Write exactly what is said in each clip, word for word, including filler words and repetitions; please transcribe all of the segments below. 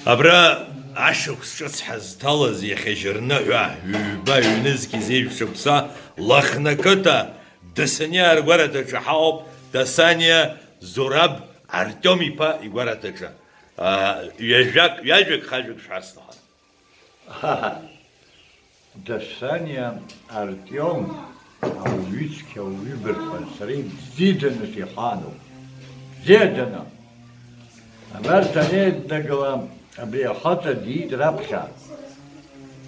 Абра ашықәс ҿыц ҳазҭалаз иахьа жьырныҳәа ҩба ҩнызқь зеижә шықәса Лыхны ақыҭа Дасаниа аргәараҭаҿы ҳаҟоуп, Дасаниа Зураб Артиом-иԥа игәараҭаҿы. Аа, ҩажәак, ҩажәак, хажәак шәҳәар сҭахын. Дасаниа Артиом ауаҩы цқьа, ауаҩы бырҭҟан, сара ибзиаӡаны сихаануп. Бзиаӡаны! Абарҭ анеиднагала, абри ахаҵа диит раԥхьа.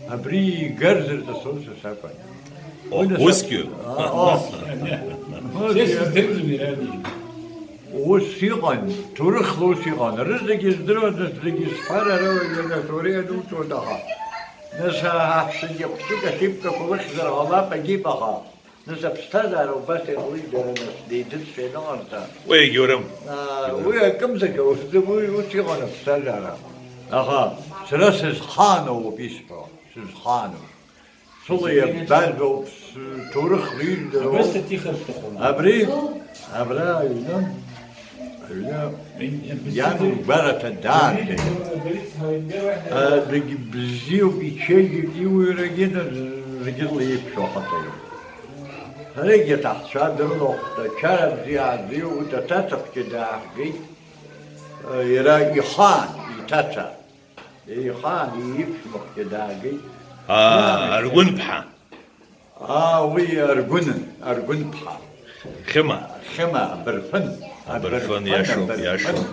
Абри игарзар ҵысуан са сакәын. О, уи нас-, усгьы? А, о. Ус Сес иа-, издырӡом иара. Ус иҟан, ҭоурыхла ус иҟан. Рызегьы здыруан, нас зегьы зҳәар ара уаҩы, нас уара иануҵоит аха. Нас аҳәсагьы хәҷык ахьиԥкақәа лыхьзар ҟалап, агьип, аха. Нас аԥсҭазаара убас иҟалеит, дара нас деидыҵшәа ианыҟарҵа. Уи егьаурым. Аа, уи акымзарак, ус, уи ус иҟан аԥсҭазаара. Аха сара сызхааноуп исҳәо, сызхааноуп. Сыла иабдажәоуп, сҭоурых лыжәлароуп. Абра сҭыхар сҭахума? Абри, абра аҩны, аҩны иан лгәараҭа даартын. Зегь бзиоуп, ичеиџьыка иуаҩрагьы зегьы рыла еиқәшәо ахаҭа иоуп. Ҳарагьы аҭаҳцәа дрылахәт, ачара бзиа аазиуит, аҭаца хәҷы дааҳгеит, иара ихаан, иҭаца. Ихаан, иԥшәма хәҷы даагеит. Аа, Аргәынԥҳа. Аа, уи Аргәынын, Аргәынԥҳа. Хьыма. Хьыма, абырфын. Абырфын, абырфын, иашоуп, абырфын. Иашоуп.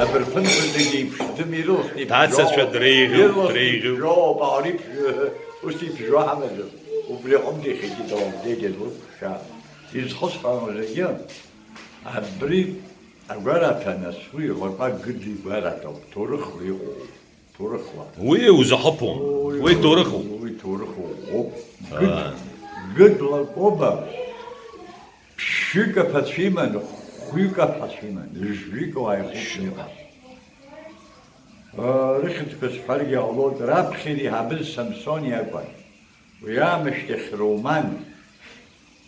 Абырфын зегьы иԥшӡам, ирылхны иԥжәоуп. Ҭацацәа дреиӷьуп, ирылхны дреиӷьуп. Иԥжәоуп, ари ԥжәо, ус иԥжәо ҳамаӡам. Убри аҟынтә иахьагьы даумдеит, илықәшәа. Изхысҳәаауа зегьы, абри агәараҭа, нас, уи Лакәа Гыд игәараҭоуп, ҭоурыхла иҟоуп. Ҭоурыхла. Уи узахыԥом. Уи, уи ҭоурыхуп. Уи ҭоурыхуп. Гыд, аа. Гыд Лакоба ԥшьҩык аԥацәа иман, хәҩык аԥацәа иман, жәаҩык ауаа ихәыцны иҟан. Рыхьӡқәа сҳәаргьы ҟалоит, раԥхьа иреиҳабыз Самсон иакәын. Уи аамышьҭахь Роман,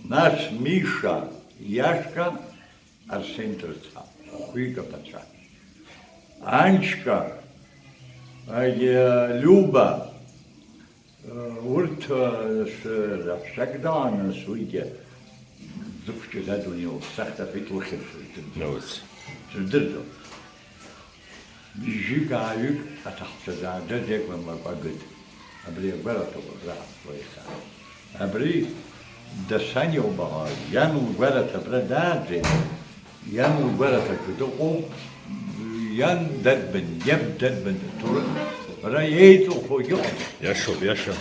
нас Миша, иашка, Арсен Ҭырца, хәҩык аԥацәа. Анчка, агьи Лиуба, урҭ, ш-, раҳәшьак даан, нас уигьы дзықәҷыз адунеи лыԥсахт, аҳәеит, лыхьӡ сыздырӡом. Сыздырӡом. Бжьҩык-ааҩык аҭахцәа зааӡаз иакәын Лакәа Гыд. Абри агәараҭоуп абра ҳазҭо иахьа. Абри Дасаниа убаҟа, иан лгәараҭа абра дааӡеит, иан лгәараҭаҿы дыҟоуп, иан дарбан, иаб дарбан, ҭоурых, ара еиҵухугьы ыҟам. Иашоуп, иашоуп.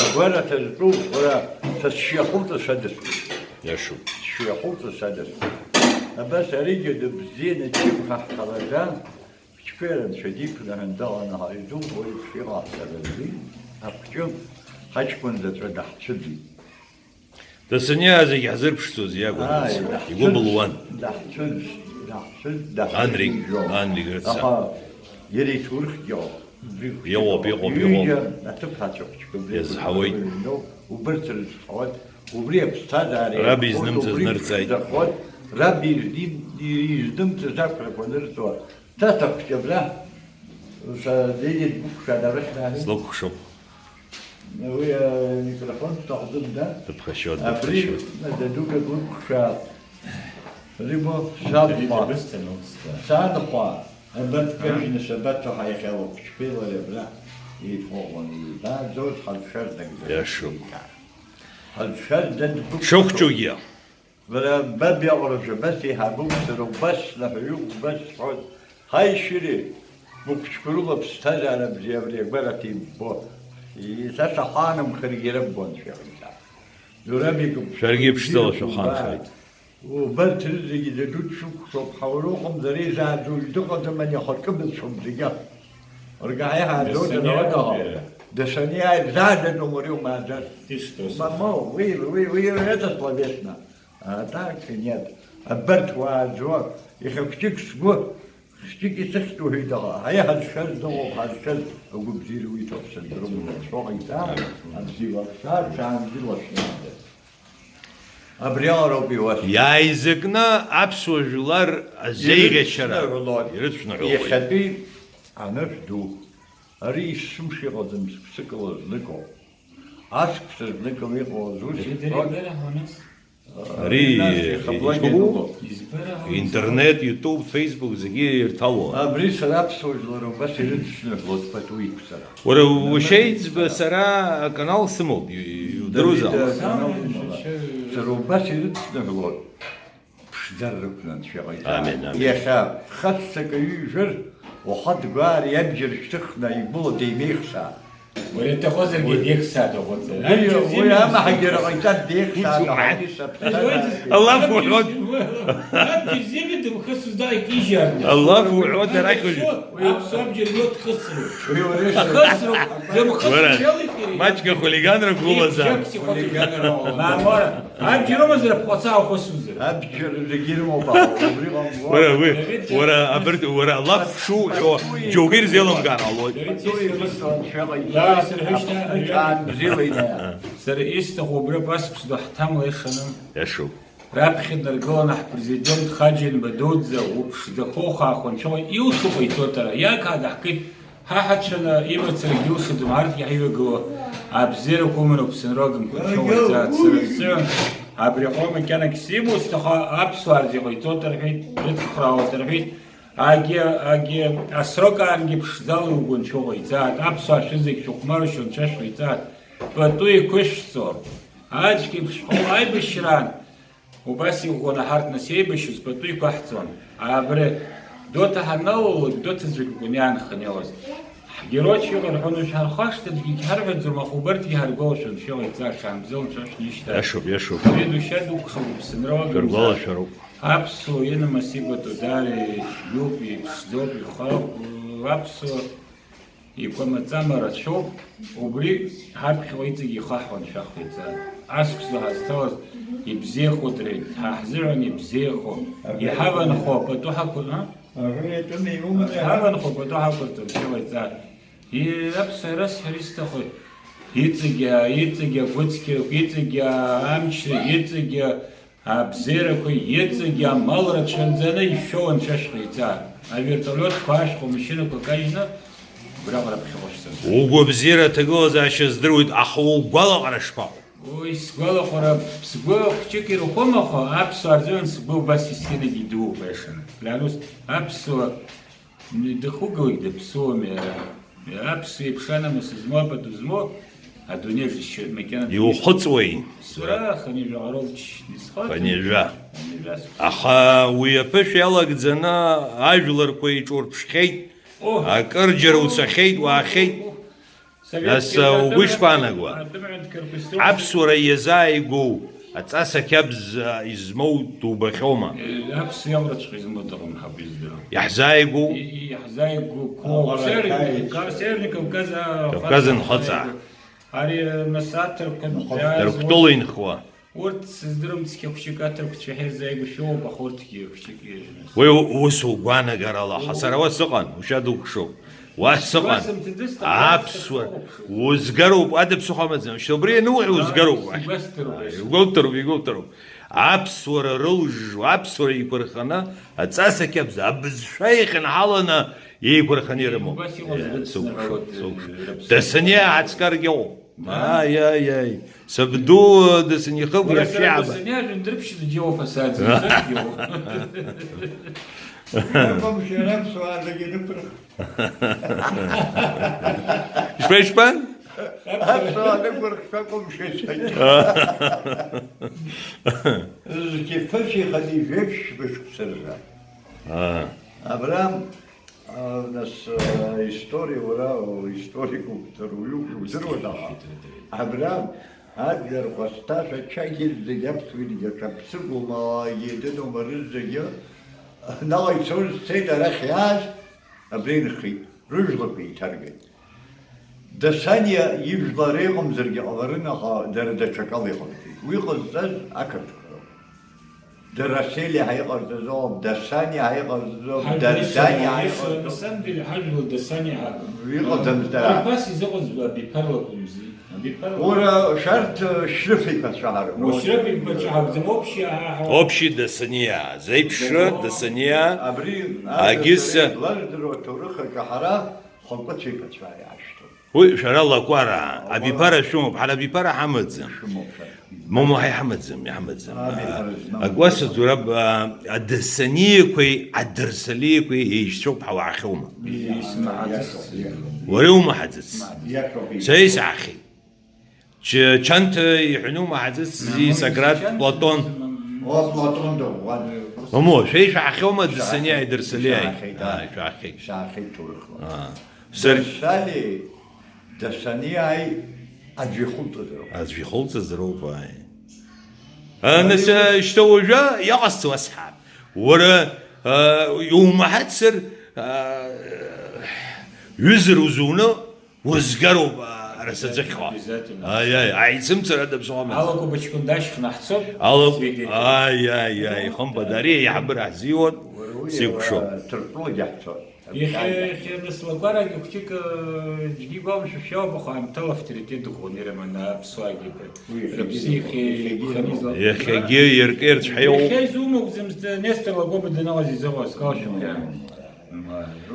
Агәараҭа зтәу, ара, са сшьа хәылҵа садысуеит. Иашоуп. Сшьа хәылҵа садысуеит. Абас аригьы дыбзианы дшьамхаҳхалада, Хәыҷқәеи рынцәа диԥнаҳәан, дыҟан, аха идумбо еиԥш иҟаҳҵарызеи? Ахәҷы ҳаҷкәын заҵәы даҳцәыӡит. Дасаниа зегь ҳзырԥшӡоз иакәын, ааи, даҳцәыӡ-, игәы былуан. Даҳцәыӡ, даҳцәыӡ, даҳцәыӡ. Анрик, иҳәон. Анрик рыца. Аха иара иҭоурыхгьы ыҟоуп. Иҟоуп, иҟоуп, иҟоуп. Ҩыџьа аҭыԥҳацәа хәыҷқәа убри иазҳауеит. Убырҭ рызҳауеит. Убри аԥсҭазаара иазхоит, изнымҵыз убри нырҵааит. Ԥшӡахоит. Раб ирзин-, изнымҵыз ақәрақәа нырҵуа. Ҭаҭа хәҷы абра, са, зегьы дбыкәшан арахь наани. Слыкәхшоуп. Уи, э, микрофон сҭахӡам, да? Дыԥхашьоит, абри, дыԥхашьоит. Дадуга длыкәхшаап. Рыма, сабхәа. Дырбысҭан, уцта. Санхәа, абарҭ, а? Кажьны сабацо ҳәа иахьа лыхәҷқәеи лареи абра еидҟәыҟәланы еибааӡоит, ҳазшаз дагӡа. Иашоуп. Ҳазшаз дадбыкәшоуп. Шыхәҷугьы. Бара, баб иаҟараҿы абас еиҳабуп, сара убас снаҳәаҩуп, убас сҳәоит. Ҳаи, шәыри, быхәыҷқәа рыла ԥсҭазаара бзиа абри агәараҭа иббо. Са сахаанымхаргьы ирыббон шәеиҳаб. Шәаргьы ԥшӡала шәахаанхеит. Убарҭ рызегьы даду дшәыкәхшоуп, ҳа уара уҟамзар еизааӡо уаҩ дыҟаӡам, ани ахәаҿы бызшәоуп зегьы. Ргәы ҳаиҳааӡоит, Дасаниа, ара уадаҟа. Дасаниа, зааӡаӡом уара иумааӡар. Христос. Ма, ма, уи, уи, уи, это словесно. А так нет. Абарҭ уааӡо, иахьа хәҷык сгәы, хәҷык исыхьт уҳәеит аха, ҳаи, ҳазшаз дыҟоуп, ҳазшаз агәабзиара уиҭап сындырам, уи ацәоҟа иҵаа, абзиала аԥсаа, ҽаангьы лашәнада. Абри аҟароуп иуасҳәо. Иааизакны аԥсуа жәлар азеиӷьашьара ирыцәныҳәалоит. Ирыцәныҳәалоит. Иахьатәи Анышә ду, ари есымша иҟаӡам, цык-цыкла зныкоуп. Аҵәца зныкла иҟалаз ус Дырдыри ибҳәон. Дырахәо, нас? Ари нас ихаблогьа избоу? Ианыло. Избарахо, интернет, YouTube, Facebook зегьы ирҭало. Абри сара аԥсуа жәлар убас ирыдысныҳәалоит пату иқәҵара. Уара ушеиӡба сара аканал сымоуп, иу- иу- Давид, иудыруазаап. Аканал имала. Сара убас ирыдысныҳәалоит. Ԥшӡара рықәны анцәа иҟаиҵааит. Амин, амин. Иахьа хаццак аҩы ижәыр, уаха дгәаар иабџьар шьҭыхны игәыла деимеихсаа. Уара иҭахозаргьы деихсаа дыҟәыҵыр. Уи, уи амаҳагьара ҟаиҵар деихсаа, Аллаху акбар. Абџьар зегьы дымхысыз дааит ижьаргьы. Аллаху акбар, арахь уажәы. Аԥсуа абџьар иоуп дхысроуп. Уи уара ишьҭахь. Дхысроуп, дымхысыр Уара, иалихи? Маҷк ахулиганрак улазаап. Хулиганра улазаап. Мамора, абџьар умазар, аԥҟаца ухысузар. Абџьар зегьы ирымоуп, аха убри ҟамло. Уара, уи, уара, абырҭ, уара, алаф шуҳәо, џьоукы ирзеилымкаар ҟалоит. Пату ирыцлан шәаҟа Иара исырҳәышьҭа, аԥхынҵәаан бзиала инаиааит. Сара исҭаху убра паспорт ду ҳҭамла ишаны. Иашоуп. Раԥхьа днаргылан ҳпрезидент Хаџьынба дуӡӡа, уԥшӡақәоу хаахәанцәоуи илшо ҟаиҵоит ара, иагхада ҳкит, ҳа ҳацәаны имацарагь илшаӡом, арҭгьы ҳаивагыло абзиарақәа уманы уԥсынроугымхо нцәа уаҩӡа ацара зҵыҩан, абри аҟны макьанагь симоу сҭаху аԥсуаа рзы иҟаиҵоит рҳәеит, рыцхраауеит рҳәеит, агьи, агьи асрок аангьы ԥшӡала иугәынцәо ҟаиҵааит, аԥсуаа шәызегь шәыхәмаршьо нцәа шәҟаиҵааит, пату иқәышәҵо, аӡәк иԥшҳәоу аибашьраан, Убас иӷәӷәаны ҳарҭ нас еибашьыз пату иқәаҳҵон. Абри Гәдоуҭа ҳаналалак, Гәдоуҭаӡәк акәын иаанханы иауаз. Ҳгероча иҟан рҳәон, уажә ҳархашҭыргьы егьҳарҳәаӡом, аха убарҭгьы ҳаргәалашәон, шәыҟаиҵа, ҽаанбзиала нцәа шәнишьҭа. Иашоуп, иашоуп. Уи душьа дуқәхалоуп, сынроуа Шәыргәалашәароуп. Аԥсуа инамыс ибатәу даара ицәгьоуп, иԥшӡоуп, ихаауп. Аԥсуа Икәамаҵама рацәоуп, убри ҳаԥхьаҟа иҵегь ихаҳауан шәахәаҩҵа. Аҵәца ҳазҭалаз ибзиахоит, ҳа ҳзыҳәан ибзиахо, иҳаванхо пату ҳақәырҵон, ҳа? Иҳаванхо пату ҳақәырҵон, шәыҟаиҵа. И-, аԥсуа расҳәар исҭаху, иҵегь, иҵегь агәыцқьарақәа, иҵегь амчра, иҵегь Абзиарақәа иҵегьы амал рацәа нҵаны ишәшәо Анцәа шәҟаиҵа. Авертолиотқәа ашәхәа, амашьынақәа кажьны, убраҟа раԥхьаҟа шәцаны. Угәабзиара аҭагылазаашьа здыруеит, аха угәалаҟара шԥаҟоу? Уи сгәалаҟара, сгәы хәҷык ирхәым, аха аԥсуаа рзыҳәан сгәы убас есқьынагь идууп, аиашаны. Леонус, аԥсуа Дыхугалак дыԥсуами ара. Аԥсуа еиԥш анамыс змоу, апату змоу, адунеи зшьы макьана Иухыҵуеи? Сура, хынҩажәаҟа роуп исхыҵуеит. Хынҩажәа. Хынҩажәа. Аха уи аԥышә иалагӡаны ажәларқәа еиҿурԥшхьеит, О! Акырџьара уцахьеит, уаахьеит. Нас, Советский угәы ишԥаанагуа? Атәым ҳәынҭқарԥҳәыс. Аԥсуара иазааигәоу аҵас ақьабз, а, измоу дубахьоума? Э, аԥсуа иалраҵәҟьа измоу дыҟам ҳәа акәу издыруа. Иаҳзааигәоу? И-, и-, иаҳзааигәоу. Ҳа, Сер-, Северный Кавказ, а, Кавказ Нхыҵаа. Ари, нас аҭырқәа Нхыҵаа. Ҭырқәтәыла инхуа. Урҭ сыздырам, цқьа хәҷык аҭырқәцәа ҳәа ирзааигәышьоуп, аха урҭгьы хәҷык иржәны. Уи ус угәаанагарала, аха сара уа сыҟан, ушьа дукшоуп. Уа сыҟан. Аԥсуа, узгароуп, ада ԥсыхәа амаӡам, шьҭа убри иануҳәа узгароуп. Игәасҭароуп. Игәоуҭароуп, игәоуҭароуп. Аԥсуара рылжжуа, аԥсуара еиқәырханы, аҵас ақьабз, абызшәа ихьынҳаланы еиқәырханы ирымоуп. Убас иҟазар, Е, рыцны сукәыхшоуп, ҳәа, сукәыхшоуп. Рыԥсы. Дасыниа ааҵкаргьы ыҟоуп. Да? Ааи, ааи, ааи. Сабду дысынихыгәра Уара сара шәиаба. Дасыниа жәындырԥшьыда џьоуфа саӡын, саргьы ыҟоуп. Иакәым шәара аԥсуаа зегьы нықәырх. Ишԥа, ишԥа? Аԥсуаа нықәырх шәакәым шәа саргьы. Зқьы фышәи хани жәеиԥшь бышықәсырза. Аа. Абра А, нас, а, история, уара, о, историк ук-, уҩук удыруан, аха. Абра, Адлер, Кәасҭа, Шәачагьы зегь аԥсуа идагьы аҽаԥсыгоума, идыруама рызегьы, наҟ ицоз, цеит, арахь иааз, абра инхеит, рыжәлақәа еиҭаргеит. Дасаниа ижәлар еиҟамзаргьы ҟаларын, аха дара даҽакала иҟалҵеит. Уи ҟазҵаз ақырҭқәа роуп. Дарасели ҳәа иҟарҵаӡом, Дасани ҳәа иҟарҵаӡом, Ҳажәлар Дарсани ҳәа иҟарҵаӡом. На самом деле, ҳажәлар Дасани ҳәа. Иҟаӡамызт дара. Абас изыҟаз абиԥара лакәымзи. Абиԥара лакәым. Уара, шәарҭ, э, Шьрыф иԥацәа ҳаргоит. Шьрыф иԥацәа ҳакәӡам, общий ҳәа ҳа-. Общий Дасаниа, зеиԥшра Дасаниа, Абри агьыс. Ажәлар жәлар рҭоурых аҿы ҳара Хакәыцә иԥацәа иаашәҭуп. Уи шәара лакәараа, абиԥара шәымоуп, ҳара абиԥара ҳамаӡам. Шәымоуп, шәара. Момо, ҳа иҳамаӡам, иҳамаӡам. Абиԥара змам. Акәасаӡ, уара, а, адасаниақәеи адырсалиақәеи еишьцәоуп ҳәа уаҳахьоума? Исмаҳаӡац. Уара иумаҳаӡац. Иашоуп. Са исаҳахьеит. Ч-, Чанҭа иҳәаны умаҳаӡац, зи Сократ, Платон. О, Платон дыӷәӷәан. Момо, шәеишәаҳахьоума дасаниааи дырсалиааи? Шәаҳахьеит, аа, аа, шәаҳахьеит. Шәаҳахьеит ҭоурыхла. Аа. Сар- Дырсали, дасаниааи аӡә ихылҵызароуп. Аӡә ихылҵызароуп, ааи. А, нас, а, шьҭа уажәы иҟасҵо уасҳәап. Уара, а, иумаҳацзар, а, ҩызара узуны, узгароуп, а, арасаӡыхьҟа. Обязательно. Аиаи, аицымцара даԥсуама. Алакәба ҷкәын дашьхны ҳцоит. Алакә-, свидетель. Аиаиаи, хымԥада, ари аиҳабыра ҳзиуан, уара уи, сикәшо. А, Ҭырқәтәылагьы ҳцоит. Иахьа, иахьа нас лакәарагьы хәҷык, э, џьгьы игәамшәа шәоуп, аха аамҭала авторитет ӷәӷәаны ирыманы аԥсуаагьы. Уи иахьагьы рыԥсы иахьа иахьагьы иқәханы излак-. Иахьагьы иркеирц ҳәа иҟоуп. Иахьа изумоу акәӡамызт, Нестор Лакоба даналаз изыҟоу скалшәымҭа.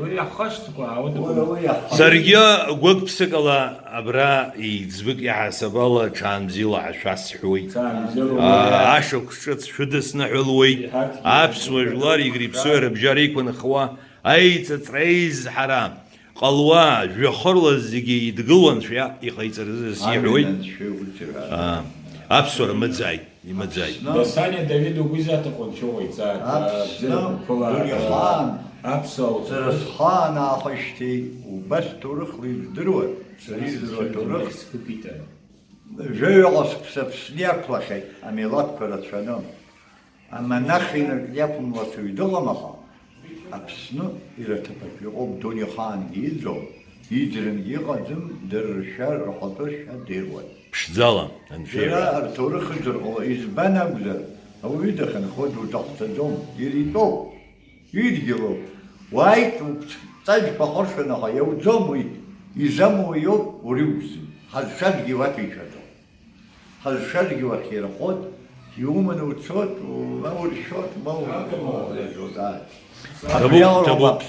Уи иаҳхашҭкәа, аудыҟәа. Уи, уи иаҳхашҭ-. Саргьы гәык-ԥсыкала абра еиҵбык иаҳасабала ҽаанбзиала ҳәа шәасҳәоит. Ҽаанбзиала. Аа, ашықәс ҿыц шәыдысныҳәалуеит. Иҳарҭгьы аԥсуа жәлар игри-ԥсуи рыбжьара иқәынхауа аиҵыҵра еизҳара ҟалуа, жәҩахырла зегьы идгылон шәа иҟаиҵарызы сиҳәоит. Амҩан шәеиқәыццыҳәа. Аа, аԥсуара мыӡааит, имыӡааит. Дасаниа Давид угәы изаҭаху анцәа уҟаиҵааит. Аԥсны, абзиарақәа дур ихаан. Аԥсуа ауҭ-. Сара схаан аахижьҭеи убас ҭоурыхла ижәдыруа, сара ижәдыруа ҭоурых. Жәаҩаҟа шықәса Аԥсны иақәлахьеит, амилаҭқәа рацәаны. Амонах инаркны иақәымлац уаҩ дыҟам, аха Аԥсны ирыҭыԥаҿ иҟоуп, дунеихаангьы иӡом, иӡрынгьы иҟаӡам, дыррышәа, рхатәы шәа деиуан. Ԥшӡала, анцәа иҳәа. Џьара рҭоурых ыӡырҟала, избан акәзар, ауаҩы дахьынхо дузахәҭаӡом, иара итәоуп, идгьылуп. Уааит, уԥҵәаџьқәа ахыршәын, аха иауӡом уи, изамуа иоуп, уара иуӡӡом. Ҳазшазгьы уаҭәеишәаӡом. Ҳазшазгьы уахьирхәот, иуманы уцот, ма уршәот, ма у-, ма уржәот, ааи. Ҭабуп, абри ауроуп ҭабуп.